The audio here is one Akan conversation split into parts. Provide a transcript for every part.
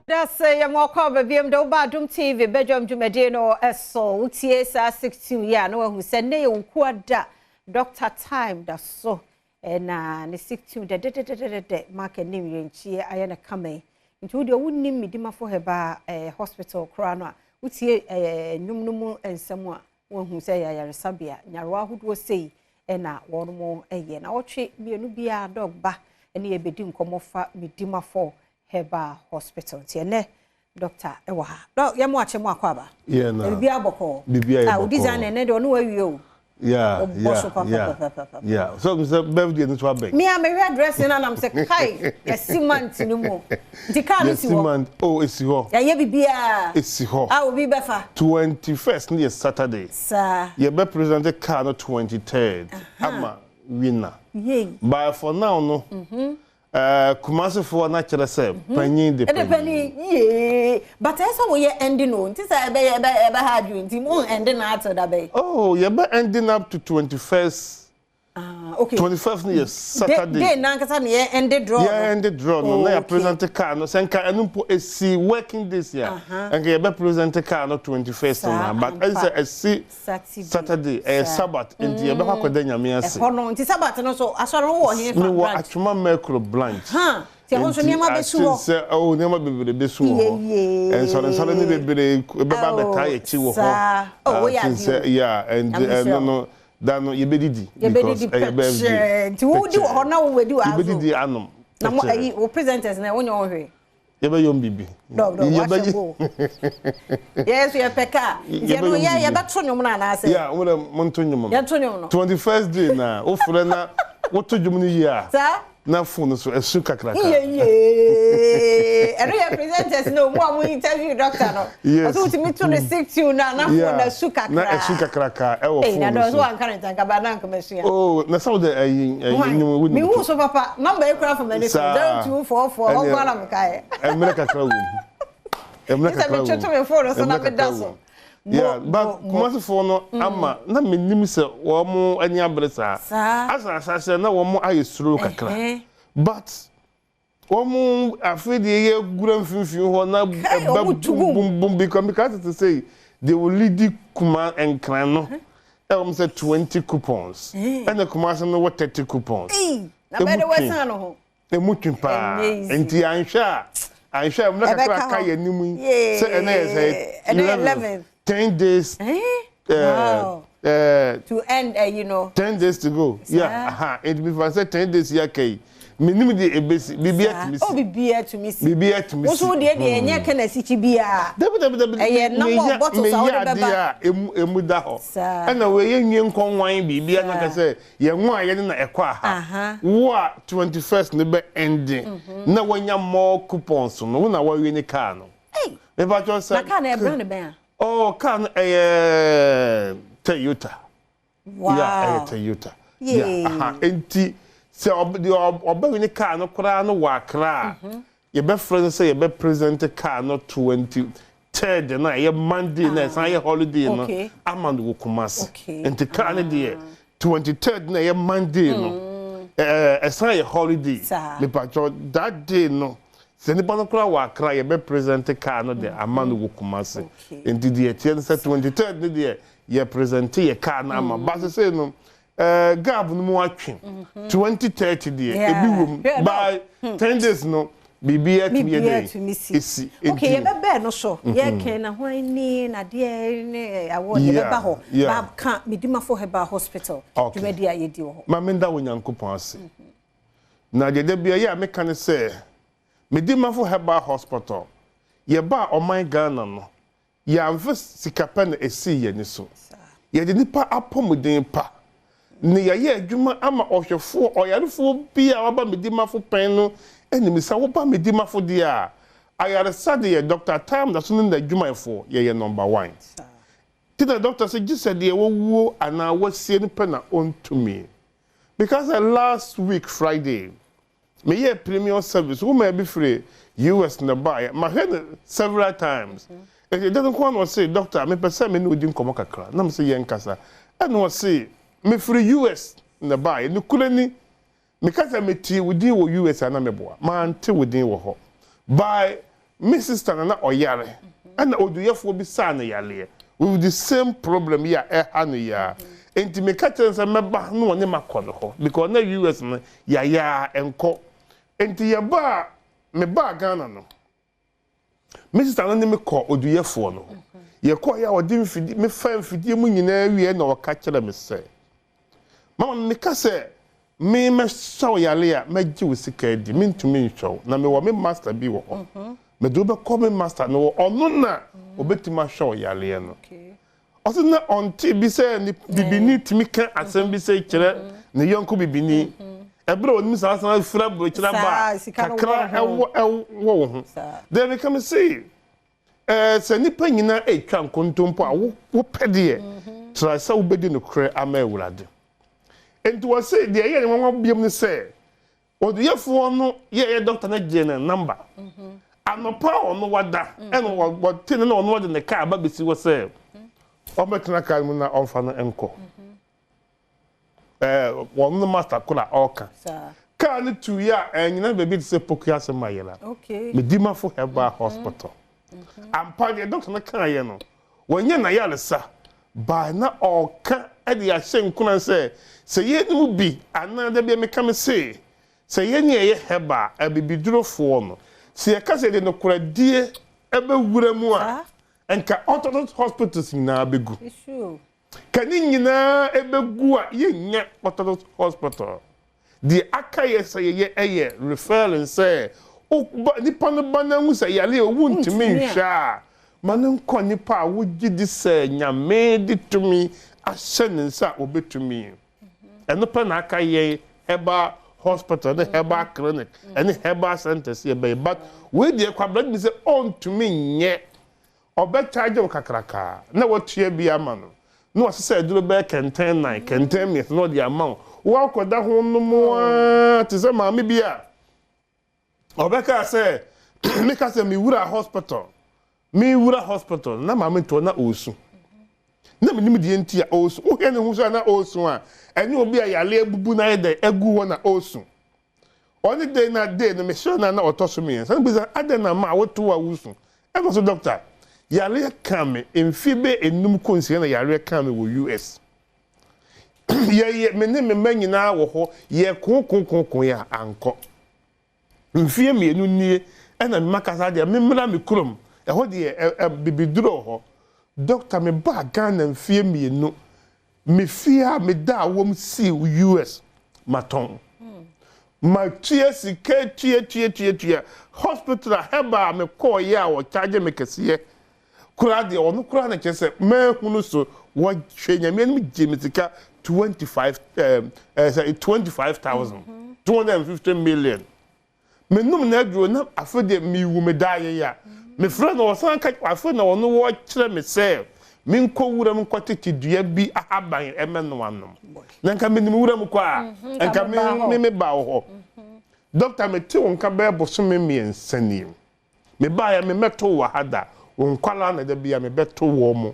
Dase yɛ mo akɔ aba biom de woba Adom TV badwam dwumadie no so. Wotie saa 16 yi a na wahu sɛ nnɛ yɛ Wukuada Doctor Time da so na ne 16 dɛdɛdɛdɛdɛ mark anim yɛnkyie ayɛ no kama yi. Nti wo deɛ wonnim Medimafo Herbal Hospital koraa no a wotie nnwom no mu nsɛm a Wɔahu sɛ ɛyɛ ayaresabea. Nyarewa ahodoɔ sei na wɔnom yɛ. Nawɔtwe mmienu biara dɔg ba ne yɛbɛdi nkɔmmɔ fa Medimafo Herbal Hospital. Nti ɛnɛ dɔkta wɔ ha. Dɔk, yɛ mo akye mo akɔ aba. Yeah, na. Biribiara bɔkɔɔ. Biribiara yɛ Ah, wo bɔkɔɔ. design ɛnɛ deɛ ɔne wawie o. Yeah, Ɔbɔ yeah, so yeah, papapapapa. yeah. So sɛ birthday no so abɛn. Me a mehwɛ dressing no anam sɛ kai yɛsi month no mu. Nti car no si Yɛsi hɔ. month, oh esi hɔ. Yɛayɛ biribiara. Esi hɔ. A obi bɛfa. 21st no yɛ Saturday. Saa. Yɛbɛ present car no 23rd ama winner. Yei. But for now no, eh, Kumasi foɔ no akyerɛ sɛ panyin de Ɛde panyin. panyin, yee. But ɛyɛ sɛ woyɛ ending o, nti sɛ ɛbɛyɛ ɛbɛ ɛbɛha adwene nti mo ending na ato da bɛn? Oh, yɛbɛ ending up to 21st. Ah, okay. 21st no yɛ Saturday. Day nankasa na yɛ end draw no. Yɛ end draw no na yɛ Okay. present car no. Sɛ nka ɛno mpo esi working days a, nka yɛbɛ present car no 21st Saa, na but ɛsɛ ampa. sɛ ɛsi Saturday. Saturday ɛyɛ Saa. Sabbath nti yɛbɛkɔ akɔda Nyame ase. Ɛhɔ no nti Sabbath no so asɔre wo wɔ he fa Mewɔ branch? Atwoma Mercury branch. Ha, nti ɛhɔ nso Nti nneɛma bɛsi hɔ. ate sɛ oh nneɛma bebree bɛsi wɔ hɔ. Yeye. Nsɔrensɔre no bebree bɛba abɛtaa Oh, yɛn akyi wɔ hɔ. saa. Oh, woyɛ Ate adeɛ sɛ o. yeah, and Nyame nhyira ɛno wo. no da no yɛbɛdidi because Yɛbɛdidi ɛyɛ birthday. pɛkyɛɛ. Nti wodi wɔ hɔ na wowadi wɔ ha so. Yɛbɛdidi anom Na mo pɛkyɛɛ. ayi wo presenters na wonyɛ wɔn hwee. Yɛbɛyɛ wɔn biribi. Dɔg dɔg wahyɛ Yɛbɛyɛ bo. Yɛn nso yɛpɛ kaa. Nti ɛno Yɛbɛyɛ wɔn yɛ biribi. yɛbɛto nnwom no anaasɛ? Yeah, wo dɛ monto nnwom no. Yɛnto nnwom no. 21st day na wofrɛ na woto dwom no yie a. Saa? Na phone no so ɛsu kakraka. Yeye. Ɛno yɛ presenters no mo a mo interview doctor no. Yes. Ɔsɛ wotumi to no sick tune na na phone na ɛsu kakra. Na ɛsu kakraka ɛwɔ Ei, na phone no dɔn so. so wanka ne ntanka ba na nka masua. Oh, na sɛ wode ɛyi ɛyi nnwom wo Me nim hu to. so papa. Number yi kura fa m'ani so. Saa. 0244 hɔ nko ara na mekaeɛ. Ɛmmerɛ kakra wɔ mu. Ɛmmerɛ Sɛ kakra wɔ mu. metwetwe me phone so na Ɛmmerɛ meda kakra so. wɔ mu. Yeah, but Kumasifoɔ no ama na menim sɛ wɔn ani abere saa. Saa. Asa ahyɛaseɛ na wɔn ayɛ slow kakra. Ɛhɛn. But wɔn afei deɛ yɛgura mfimfini hɔ na Kai, ɛbɛ wɔn tu bum gum. bum bum because because tete sɛ they will lead Kuma Nkran no ɛwɔ sɛ 20 coupons ɛna Kumasi no wɔ 30 coupons. Ei, na Emu bɛde twe. wɔsan no ho. Emu twe paa. Amazing. Nti anhwɛ a anhwɛ a mmerɛ Ɛbɛka kakra ka hɔ. yɛ anim yi Yee. sɛ ɛnɛ yɛ sɛ Ɛnɛ yɛ 11 11. 10 days. Eh? Wow. To end, you know. 10 days to go. Yeah, aha. Nti mi fa sɛ 10 days yɛ aka yi. Menim deɛ ebesi. Biribi atumi si. Oh, biribi atumi si. Biribi atumi si. Wo so deɛ deɛ ɛnyɛ kɛ na sikyi biara. Dabi dabi dabi. Ɛyɛ number of bottles a wode Meyɛ bɛba. adeɛ a emu emu da hɔ. Saa. Ɛna wei yɛ nwie nkɔnwan biribi a na Saa. ka sɛ yɛn ho a yɛne na ɛkɔ aha. Aha. Wo a 21st ne bɛ ending na wanya more coupons no wo na wɔawie ne car no. Ei. Mepa kyɛw sɛ. Na car no ɛbrɛ ne bɛn a? Oh, car no ɛyɛ Toyota. Wow. Yeah, ɛyɛ Toyota. Yay. Yeah, aha. Enti sɛ deɛ ɔbɛwi ne car no koraa no wɔ Accra a, yɛbɛfrɛ no sɛ yɛbɛ present car no 23rd no a ɛyɛ Monday na ɛsan yɛ holiday no ama no wɔ Kumasi. Okay. Nti car no deɛ 23rd na ɛyɛ Monday no ɛsan yɛ holiday. Saa. Mepatwɔ that day no sɛ nipa no koraa wɔ Accra yɛbɛ present car no de ama no wɔ Kumasi. Okay. Nti deɛ ɛteɛ no sɛ 23rd no deɛ yɛ present yɛ car no ama. Ba sese no gap no mu atwe 2030 deɛ ebi wɔ mu Yeah, no. by 10 days no biribi atumi yɛ Biribi dɛ atumi si. esi. Okay, yɛbɛbɛɛ no so. Yɛkɛn na hwan ni na deɛ ne awɔ yɛbɛba hɔ. Yeah. Ba ka Medimafo Herbal Hospital. Okay. Dwumadi a yɛdi wɔ hɔ. Ma menda wɔ Nyankopɔn ase. Na deɛ da bia yɛ a meka ne sɛ Medimafo Herbal Hospital yɛba a ɔman Ghana no yɛamfa sika pɛ na esii yɛn ani so. Yɛde nipa apɔmuden pa ne yɛayɛ adwuma ama ɔhwɛfoɔ ɔyarefoɔ bi a waba Medimafo pɛn no anim sɛ woba Medimafo deɛ a ayaresa deɛ Dr. Time da so ne n'adwumayɛfoɔ yɛyɛ number 1. Saa. Nti na doctor sɛ gye sɛ deɛ wɔwuo anaa wɔasie no pɛ na ɔntumi. Because last week Friday meyɛ premium service woman bi firi US na baeɛ mahwɛ no several times. Nti da no nko ara na ɔse doctor mepɛ sɛ me ne wo di nkɔmmɔ kakra na mesɛ yɛn kasa ɛna ɔse mefiri US na baeɛ nokorɛ ni meka sɛ metee wo din wɔ US a na meboa mante wo din wɔ hɔ by Me sister no na ɔyare ɛna oduyɛfoɔ bi saa no yareɛ with the same problem yi a ɛha no yi ara. Enti meka kyerɛɛ no sɛ mɛba na ɔne makɔ no hɔ because na US no yɛayɛ a ɛnkɔ. Enti yɛbaa, mebaa Ghana no, me sister no ne me kɔɔ oduyɛfoɔ no hɔ. Yɛkɔeɛ a ɔde mfidie, mefaa mfidie mu nyinaa wieɛ na ɔka kyerɛɛ me sɛ, Mama meka sɛ me mɛsa wo yare a mɛgye wo sika adi, mentumi nhwɛ wo, na mewɔ me master bi wɔ hɔ. Mede wo bɛkɔ me master no hɔ, ɔno na ɔbɛtumi ahwɛ wo yareɛ no. Ɔse na ɔnte bi sɛ ne bibini tumi ka asɛm bi sei kyerɛ ne yɔnko bibini. Ɛberɛ a ɔnim saa san firi aburokyire aba a, kakra ɛwɔ wo ho. Deɛ meka me se, Ɛɛ, sɛ nnipa nyinaa retwa nkontompo a, wo, wopɛ deɛ, tra sɛ wobɛdi nokorɛ ama Awurade. Enti wɔse deɛ ɛyɛɛ ne nwanwa biom ne sɛ, oduyɛfoɔ no yɛeɛ dɔkta no gyee ne namba. Anɔpa a ɔno wada, ɛna wɔte no na ɔno ɔde ne kaa ba bɛsi hɔ sɛ ɔmmɛtena kaa no mu na ɔmfa no nkɔ. Ɛɛ, wɔn no master koro a ɔreka. Kaa no tuiɛ a, ɛnyina baabi te sɛ Pokuase Mayera. Medimafo Herbal Hospital. Ampa deɛ dɔkta no kaeɛ no, wanya n'ayaresa. By na ɔreka de ahyɛ nkuran sɛ, sɛ yɛn mu bi anaa da bi a meka me se, sɛ yɛn a yɛyɛ herbal abibidurofoɔ no, sɛ yɛka sɛ yɛde nokorɛdie bɛwura mu a, nka orthodox hospitals nyinaa bɛgu. Ka ne nyinaa ɛbɛgu a yɛnnya orthodox hospital. Deɛ aka yɛ sɛ yɛyɛ ɛyɛ referring sɛ woba nipa no ba na ahu sɛ yareɛ a wontumi nhwɛ a ma no nkɔ nipa a wogye di sɛ Nyame de tumi ahyɛ ne nsa a ɔbɛtumi. Ɛno pɛ na aka yɛn herbal hospital ne herbal clinic ɛne herbal centers yɛbɛyɛ but wei deɛ Kwabena gye di sɛ ɔntumi nyɛ. Ɔbɛkyagye wo kakraka na woatua bi ama no, na wasesa aduro bɛyɛ kɛntɛn nnan, kɛntɛn mmiɛnsa na ɔde ama wo. Woakɔda ho nom ara te sɛ maame bi a ɔbɛkaa sɛ, meka sɛ mewura hospital, mewura hospital na maame ntoɔ na ɔresu. Na menim deɛ nti a ɔresu. Wohwɛ ne ho so a na ɔresu a, ɛnyɛ obi a yareɛ abubu no ayɛ dɛn agu hɔ na ɔresu. Ɔne dɛn na dɛn no mehyerɛ no a na ɔtɔ so mmiɛnsa no bisa adɛn na ma woto a wusu? Ɛna ɔse dɔkta yareɛ kaa me mfeɛ bɛyɛ enum kɔ nsia na yareɛ kaa me wɔ US. Yɛyɛ me ne me mma nyinaa wɔ hɔ yɛkokokokoe a ankɔ. Mfeɛ mmienu nie ɛna me mma kasa deɛ memmra me kurom ɛhɔ deɛ ɛ ɛ bibiduro wɔ hɔ. Dɔkta mebaa Ghana mfeɛ mmienu Me fie a meda a wɔm sii US matɔn. Matua sika tuatuatuatua. Hospital a herbal a mekɔɔyɛ a wɔcharge me kɛseɛ koraa deɛ ɔno koraa na kyerɛ sɛ mahunu so wɔhwɛ Nyame anim gyee me sika 25 ɛɛ sɛ 25,000 250 million. Menom n'aduro na afei deɛ mewu meda ayeya. Mefrɛ no ɔsan ka afei na ɔno ɔkyerɛ me sɛ menkɔ wuram nkɔtete dua bi ahaban mmɛnoa nom. Na nka menim wuram kɔ a nka me me meba wo hɔ. Dɔkta mete wo nka bɛyɛ bosome mmiɛnsa nie. Mebaeɛ memmɛto wo wɔ ha da. Wo nkwadaa na da biara mebɛto wɔn.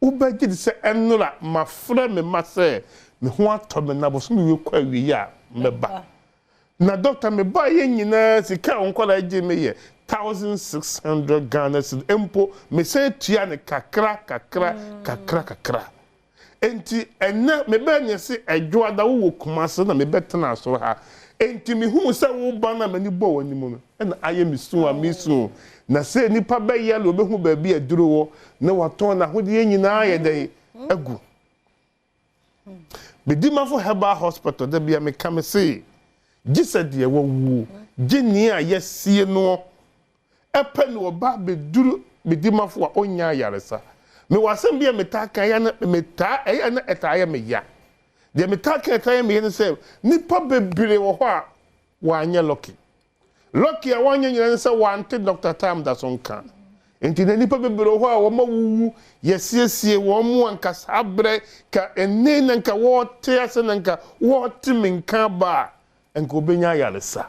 Wobɛgye di sɛ ɛnnora mafrɛ me mma sɛ me ho atɔ me na bosome wei kɔ awieeɛ a mɛba. Na doctor me baa yɛ nyinaa sika a nkwadaa yi gyee me yɛ 1600 Ghana cedis mpo me san tua no kakra kakra kakra kakra enti ɛnɛ me bɛɛ neɛ se ɛdwoada wo wɔ Kumasi na me bɛ tena soro ha enti me huu sɛ wo ba no a m'ani bɔɔ w'anim no ɛna ayɛ me su a me su na sɛ nipa bɛ yɛle ɔbɛhu baabi aduro wɔ na watɔn n'ahodeɛ nyinaa ayɛ dɛn agu. Medimafo Herbal Hospital da bia meka me se gye sɛ deɛ wawuo gye nea yasie noɔ pɛ na ɔba abɛduru Medimafo a ɔnnya ayaresa. Mewɔ asɛm bi a metaa ka ɛyɛ a na metaa ɛyɛ a na ɛtaa yɛ me ya. Deɛ metaa ka ɛtaa yɛ me ya ne sɛ nnipa bebree wɔ hɔ a wɔanyɛ lucky. Lucky a wanyɛ nyinaa ne sɛ wante Dɔkta Tam da so nka. Enti na nnipa bebree wɔ hɔ a wɔawuwu, yɛasiesie wɔn mu anka saa berɛ ka ɛnnɛ na nka wɔte ase na nka wɔte me nka aba a, nka wɔbɛnya ayaresa.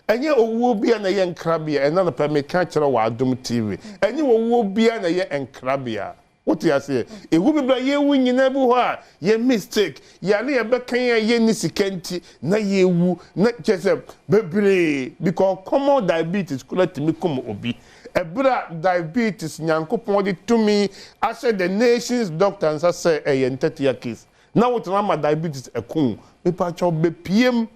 Ɛnyɛ owuo biara na ɛyɛ nkrabea, ɛnnɛ anɔpa yi meka kyerɛ wɔ Adom TV, ɛnyɛ owuo biara na ɛyɛ nkrabea. Wote aseɛ? Ewu bebree a yɛwu nyinaa bi wɔ hɔ a, yɛ mistake, yare a yɛbɛka yɛn a yɛnni sika nti na yɛwu, na kyerɛ sɛ bebree, because common diabetes koraa tumi kum obi. Ɛberɛ a diabetes Nyankopɔn de tumi ahyɛ the nation's doctor nsa sɛ ɛyɛ ntɛtea case, na wotena ama diabetes aku wo, mepakyɛw bɛpiem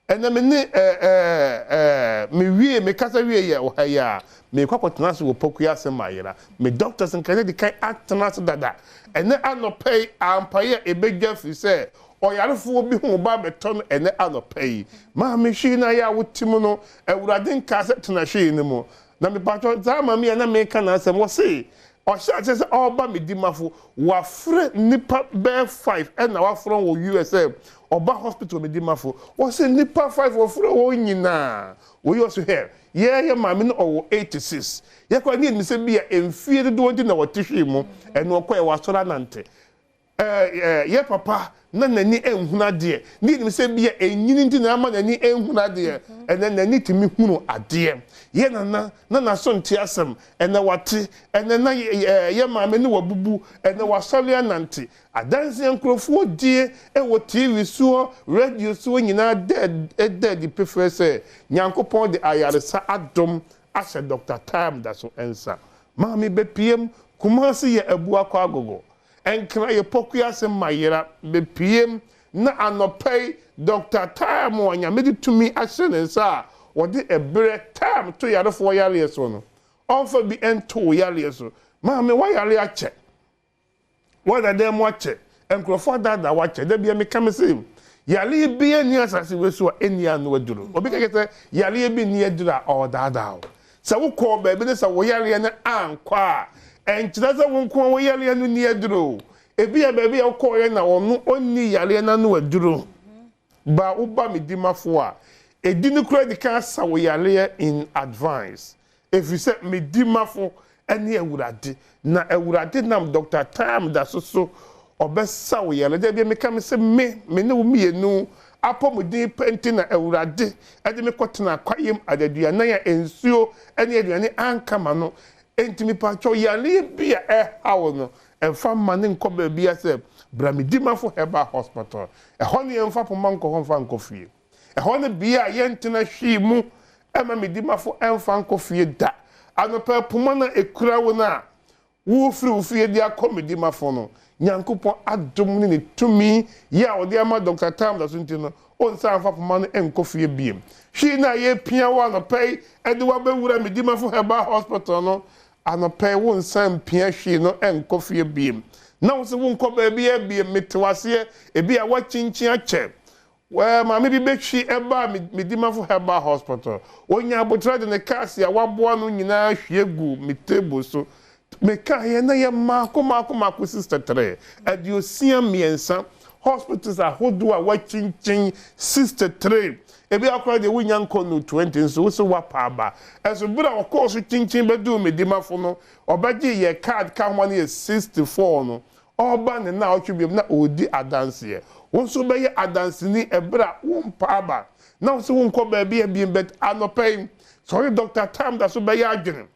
Ɛnɛ me ne eh eh eh me wie me kasa wie yɛ wɔ ha yi a merekɔ akɔtena ase wɔ Pokuya ase mayera me doctors nka ne di kan atena ase dada ɛnɛ anɔpa yi ampaeɛ a ɛbɛdwa firi sɛ ɔyarefoɔ bi ho ba abɛtɔ no ɛnɛ anɔpa yi maame hwii no ayɛ a wote mu no Awurade nkaa sɛ tena hwii no mu na mepatwɔ saa maame yi a na meka n'asɛm wɔse Ɔhyɛɛ aseɛ sɛ ɔreba me dimafo. Wafrɛ nnipa bɛyɛ five ɛna wafrɛ wɔn wɔ US sɛ ɔba hospital me dimafo. Ɔse nnipa five ɔfrɛ wɔn nyinaa. Wei ɔse hwɛ yɛ yɛ maame no ɔwɔ 86. Yɛ koraa ne yɛnim sɛ bia mfie dodoɔ nti na ɔte hwee mu. Ɛno ɔkɔɛ wasɔre anante. Ɛɛ, yɛ papa na n'ani nhunu adeɛ, ne yɛnim sɛ ebia ɛnyini nti na ama n'ani nhunu adeɛ, ɛnnɛ n'ani tumi hunu adeɛ. Yɛ nana na n'aso nte asɛm, ɛnnɛ wate, ɛnnɛ na yɛ maame no wabubu, ɛnnɛ wasɔre anante. Adanseɛ nkurɔfoɔ die wɔ TV soɔ, radio soɔ nyinaa da da adi pefee sɛ Nyankopɔn de ayaresa adom ahyɛ Dɔkta Time da so nsa. Maame bɛpiem, Kumasi yɛ Abuakɔ Agogo. Nkra yɛ pokuase mayera bepiem na anɔpa yi Doctor Time a Nyame de tumi ahyɛ ne nsa a ɔde ɛberɛ time to yarefoɔ yareɛ so no ɔmfa bi nto wo yareɛ so. Maame woayare akyɛ, woada dan mu akyɛ, nkurɔfoɔ adaadaa wo akyɛ. Da biara meka mese yareɛ biara nni asase wei so a ɛnni ano aduro. Obi ka kyerɛ sɛ yareɛ bi nni aduro a ɔredaadaa wo. Sɛ wokɔɔ baabi na sɛ wo yareɛ no ankɔ a, ɛnkyerɛ sɛ wo nko ara wo yareɛ no nni aduro o. Ebia baabi a wokɔeɛ na ɔno ɔnni yareɛ no ano aduro. Ba woba me dimafo a, ɛdi no koraa di kan asa wo yareɛ in advance. Ɛfiri sɛ me dimafo ne Awurade, na Awurade nam Doctor Time da so so ɔbɛsa wo yareɛ. Da biara meka mese me, me ne wo mmienu apɔmuden pɛ nti na Awurade de me kɔtenaa kwaeɛm adaduanan a nsuo ne aduane anka m'ano. Enti mepakyɛw yareɛ bi a ɛreha wo no, mfa mma no nkɔ baabiara sɛ bra me Dimafo Herbal Hospital. Ɛhɔ ne yɛmfa poma nkɔ hɔ mfa nkɔ fie. Ɛhɔ ne bea a yɛntena hwee mu mma me dimafo mfa nkɔ fie da. Anɔpa poma no a ekura wo no a worefiri wo fie de akɔ me dimafo no, Nyankopɔn adom ne ne tumi yi a ɔde ama Dɔkta Tamda so nti no, wonsan mfa poma no nkɔ fie bio. Hwee no a yɛrepia wo anɔpa yi de wo abɛwura me dimafo Herbal Hospital no, anɔpa yi wonsan mpia hwee no nkɔ fie bio. Na wo se wonkɔ baabiara bio, mete wo aseɛ, ebia woakyinkyin akyɛ. Well, maame bi bɛtwi baa me me Dimafo Herbal Hospital. Ɔnyaa aboterɛ de ne cars a waboa ano nyinaa hwie guu me table so. Mekaeɛ na yɛ mmaako mmaako mmaako 63, 63, hospitals ahodoɔ a wɔakyinkyin 63. Ebi akora deɛ wonnya nkɔ no 20 nso wo se woapa aba. Ɛnso berɛ a ɔkɔɔ so kyinkyin bɛduu me Dimafo no, ɔbɛgyee yɛ card ka ho ma no yɛ 64 no, Ɔreba ne naawɔtwe biom na ɔredi adanseɛ. Wo nso wobɛyɛ adanseni ɛberɛ a wompa aba na wo se wonkɔ baabi abiem but anɔpa yi sɛ ɔne Doctor Tam da so bɛyɛ adwene.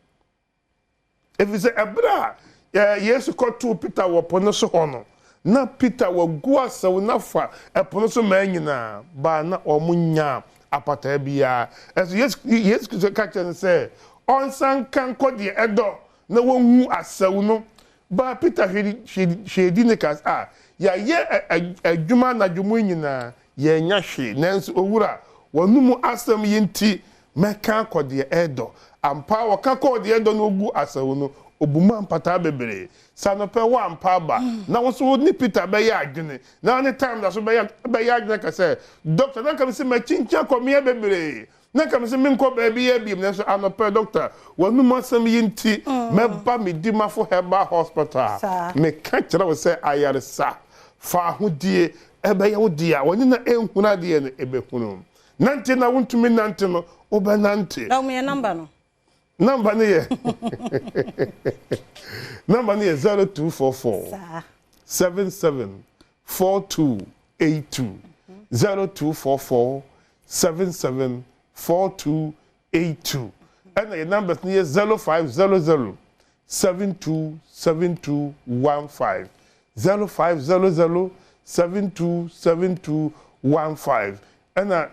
Ɛfiri sɛ ɛberɛ a Yesu kɔtoo Peter wɔ po no so hɔ no, na Peter wagu asau no afa ɛpo no so mmaa nyinaa baa na wɔn nyaa apataa biara. Ɛnso Yesu Yesu Kristo ka kyerɛ no sɛ ɔnsan nka nkɔ deɛ ɛdɔ na wɔnhu asau no Baa Peter hwee di ne ka a, Yɛayɛ adwuma anadwo mu yi nyinaa, yɛannya hwee. Nanso Owura, w'anomu asɛm yi nti, mɛka akɔ deɛ ɛredɔ. Ampa ara wɔka kɔɔ deɛ ɛredɔ na wɔguu asau no, obumaa mpataa bebree. Sɛ anɔpa yi woampa aba, na wo nso wo ne Peter bɛyɛ adwene, na wo ne Time da so bɛyɛ adwene aka sɛ, Dɔkta, na anka mese makyinkyin akɔ mmea bebree, Na nka mese menkɔ baabiara biom, nanso anɔpa yi, dɔkta, w'anom asɛm yi nti, mɛba me Dimafo Herbal Hospital a meka kyerɛ wo sɛ ayaresa, faahodie, ɛbɛyɛ wo dea. W'ani na ɛnhunu adeɛ no, ɛbɛhunu. Nante na wontumi nnante no, wobɛnante. Na wɔn yɛ number no. Number no yɛ number no yɛ 0244 77 4282 0244 77 4282 ɛna yɛ numbers no yɛ 0500. 72 72 15, 0500 72 72 15, ɛna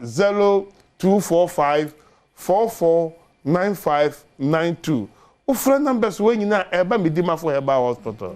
0245 44 95 92. Wofrɛ numbers wei nyinaa a, ɛba Medimafo Herbal Hospital.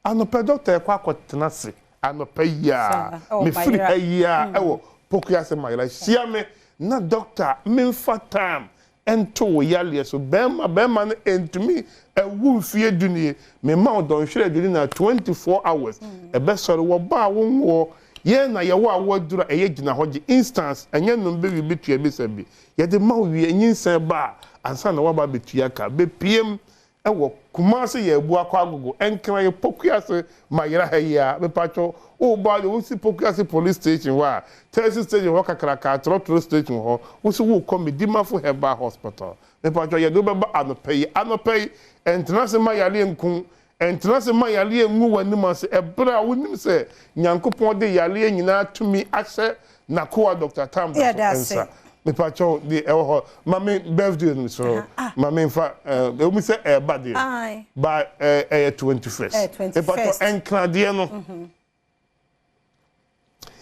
Anɔpa dɔkta ɛkɔ akɔtena ase anɔpa yi a, mefiri ha yi a ɛwɔ Pokuase Mayera. Hyia me na dɔkta memfa time nto wo yareɛ so. Bɛrima, bɛrima no ntumi ɛwu mfeɛ du nie. Mema wo dɔnhwere 24, 24 hours. Ɛbɛsɔre wɔ ba a wonwoɔ. Yɛn na yɛwɔ a wɔaduru a ɛyɛ gyina hɔ gye instance, ɛnyɛ nom bɛwi bi tua bi sɛ bi. Yɛde ma wo wie, nyinsɛn ba a, ansa na woaba abɛtua ka. Bɛpiem ɛwɔ Kumase yɛ ebu akɔ Agogo, Nkran yɛ Pokuase Mayera ha yi a. Mepatwɔ, wobɔ ade wosi Pokuase Police Station hɔ a, taxi station hɔ kakraka, trɔtrɔ station hɔ, wosi wokɔ Medimafo Herbal Hospital. Mepatwɔ, yɛde wobɛba anɔpa yi. Anɔpa yi, ɛntena ase ma yareɛ nku, ɛntena ase ma yareɛ ngu w'anim ase, ɛberɛ a wonim sɛ Nyankopɔn de yareɛ nyinaa tumi ahyɛ n'akoa Dr. Tam da Yɛda so ase. nsa. Mepatwɔ, deɛ ɛwɔ hɔ, ma me birthday no so, ma me nfa ɛwɔ mu sɛ ɛɛba deɛ, ba ɛyɛ 21st. Ɛyɛ 21st. Mepatwɔ, nkradeɛ no,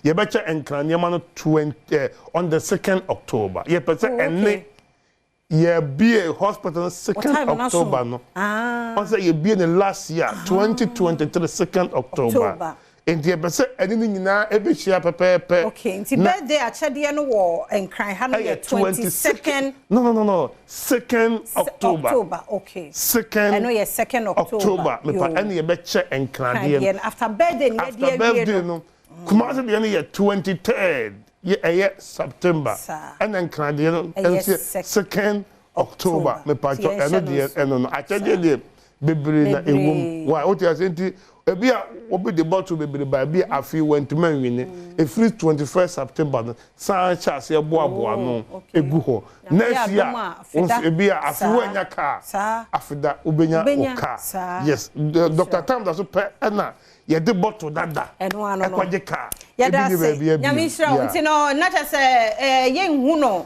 yɛbɛkyɛ nkran nneɛma no 20 on the 2nd October. Yɛpɛ sɛ ɛne yɛbie hospital no 2nd time no aso. October no. Ɔn sɛ yɛbie ne last year 2023 2nd October. October. Nti yɛpɛ sɛ ɛne ne nyinaa ɛbɛhyia pɛpɛɛpɛ. Okay, nti Na birthday akyɛdeɛ no wɔ Nkran ha no yɛ 22nd? No, 2nd October. October, okay. 2nd Ɛno yɛ 2nd October. October. Mepa ɛne yɛbɛkyɛ nkradeɛ Nkradeɛ no. no after birthday no, After yɛde awie birthday no. no, Kumasi deɛ no yɛ 23rd, yɛ ɛyɛ September. Ɛna nkradeɛ no Ɛyɛ ɛnso yɛ 2nd October. October. Mepatwɔ, Nti ɛno yɛnhyɛ no deɛ nso. ɛno no akyɛdeɛ deɛ bebree na ɛwɔ mu. Bebree. Wa wote ase, nti ebi a obi de bottle bebree ba, ebi a afei wɔntumi anwini. Efiri 21st September no san hyɛ aseɛ boaboa no egu hɔ. Na Next bɛyɛ year adom a wɔn afeda. nso ebi a afei wɔanya kaa, afeda wobɛnya Wobɛnya, wo kaa. Yes, Dr. Tam da so pɛ ɛna yɛde bottle dada Ɛno ano no. ɛkɔgye kaa. Yɛda Ebi ni ase. baabi abiem. Nyame nhyira wo. Nti no na kyerɛ sɛ yɛnhu no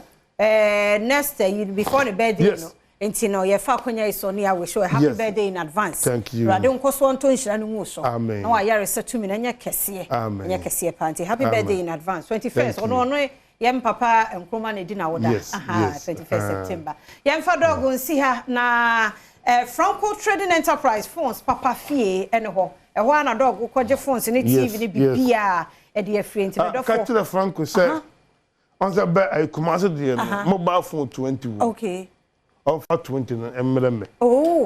next yi before the birthday no. Nti no yɛfa akonya yi so ne yɛawish wo a happy birthday in advance. Thank you. Awurade nkɔ so ɔnto nhyira no ngu so. Amen. Na wayare sɛ tumi no ɛnyɛ kɛseɛ. Amen. Ɛnyɛ kɛseɛ paa. Nti happy Amen. birthday in advance. 21st. Thank Ɔno you. ɔno yɛn papa Nkrumah na edi na woda. 21st September. Yɛmfa dɔg nsi ha na Franco Trading Enterprise phones papa fie ɛne hɔ. Ɛhɔ a na dɔg kɔgye phones ne TV ne bibia ɛde afiri nti Ah, medɔfo. ka kyerɛ Franco sɛ ɔn sɛ bɛ ɛyɛ Kumasi deɛ no, mobile phone 20 wo. Ɔmfa 20 no mmerɛ me.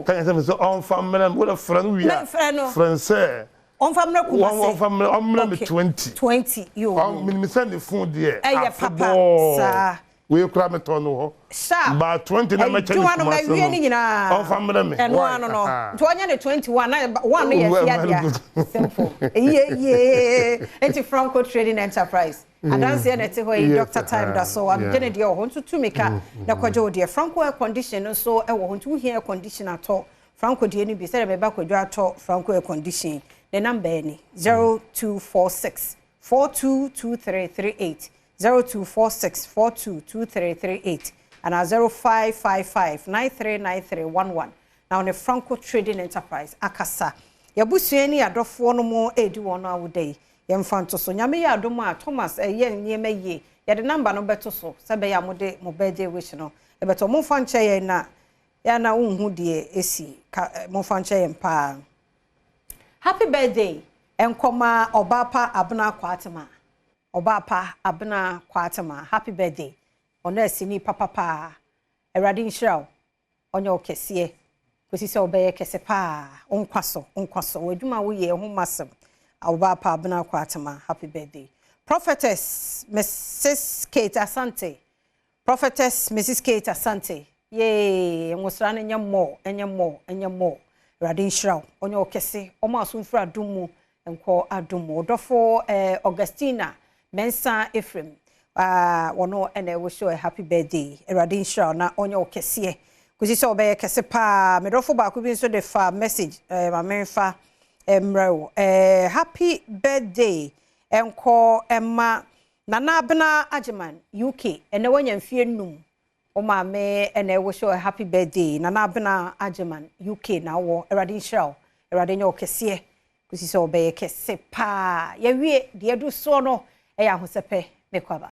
Ka kyerɛ sɛ ɔmfa mmerɛ me, wode frɛ no wie a, Mɛmfrɛ no. frɛ no sɛ Ɔmfa mmerɛ Kumasi. Ɔmfa mmerɛ, ɔmmerɛ me 20. 20 yo. Ɔn menim sɛ ne phone deɛ Ɛyɛ papa afebɔɔ. saa. Wei kora metɔ no hɔ. Sharp. Ba 20 na mɛkyɛ ne Adwuma no Kumasi mawie no. ne nyinaa. Ɔmfa mmerɛ me. Ɛno Why? ano no. Aha. Nti ɔnyɛ ne 21 na one no yɛ Well, fia very dea. good. Simple. Yie yie. Nti Franco Trading Enterprise. Adanseɛ na ɛte hɔ yi, Dr. Time da so. Agye ne deɛ wɔ hɔ nso tumi ka na kɔgye wo deɛ. Franco air condition no nso ɛwɔ hɔ, nti wohia air condition atɔ Franco deɛ no bi sɛdeɛ mɛba kwadwo atɔ Franco air condition. Ne number yɛ ni 0246 422338, 0246 422338 anaa 0555 939311 na ɔne Franco Trading Enterprise akasa. Yɛabusua ne adɔfoɔ no mu edi wɔn awoda yi, yɛmfa nto so. Nyame yɛ adom a, Thomas ɛyɛ nneɛma yie, yɛde number no bɛto so sɛ bɛyɛ a mode mo birthday wish no ɛbɛtɔ. Momfa nkyɛ yɛn na yɛana wonhu deɛ ɛsi ka momfa nkyɛ yɛn paa. Happy birthday nkɔma Ɔbaapa Abena Kwatema. Ɔbaapa Abena Kwatema, happy birthday. Ɔno asi ni papapaa. Awurade nhyira wo, ɔnyɛ wo kɛseɛ kɔsi sɛ wobɛyɛ kɛse paa. Nkwa so, nkwa so, w'adwuma a woyɛ ho masɛm. Ɔbaapa Abena Kwatema, happy birthday. Prophetess Mrs Kate Asante, Prophetess Mrs Kate Asante, yee, nwosra no nyɛ mmɔ, ɛnyɛ mmɔ, ɛnyɛ mmɔ. Awurade nhyira wo, ɔnyɛ wo kɛse, ɔma aso mfiri adom mu nkɔ adom mu. Ɔdɔfo Augustina Mensa Ephraim, wɔno ɛna ɛwɔ show a happy birthday. Awurade nhyira wo na ɔnyɛ wo kɛseɛ kɔsi sɛ ɔbɛyɛ kɛse paa. Medɔfo baako bi nso de fa message ma memfa mmerɛ wo. Happy birthday ɛnkɔ ɛma Nana Abena Agyeman UK. Ɛnɛ wanya mfie 5. Wo maame na ɛwish wo happy birthday. Nana Abena Agyeman, UK na wɔ. Awurade nhyira wo. Awurade nyɛ wo kɛseɛ. Kɔsi sɛ ɔbɛyɛ kɛse paa. Yɛwie deɛ ɛdu soɔ no, ɛyɛ ahosɛpɛ. Mekɔ aba.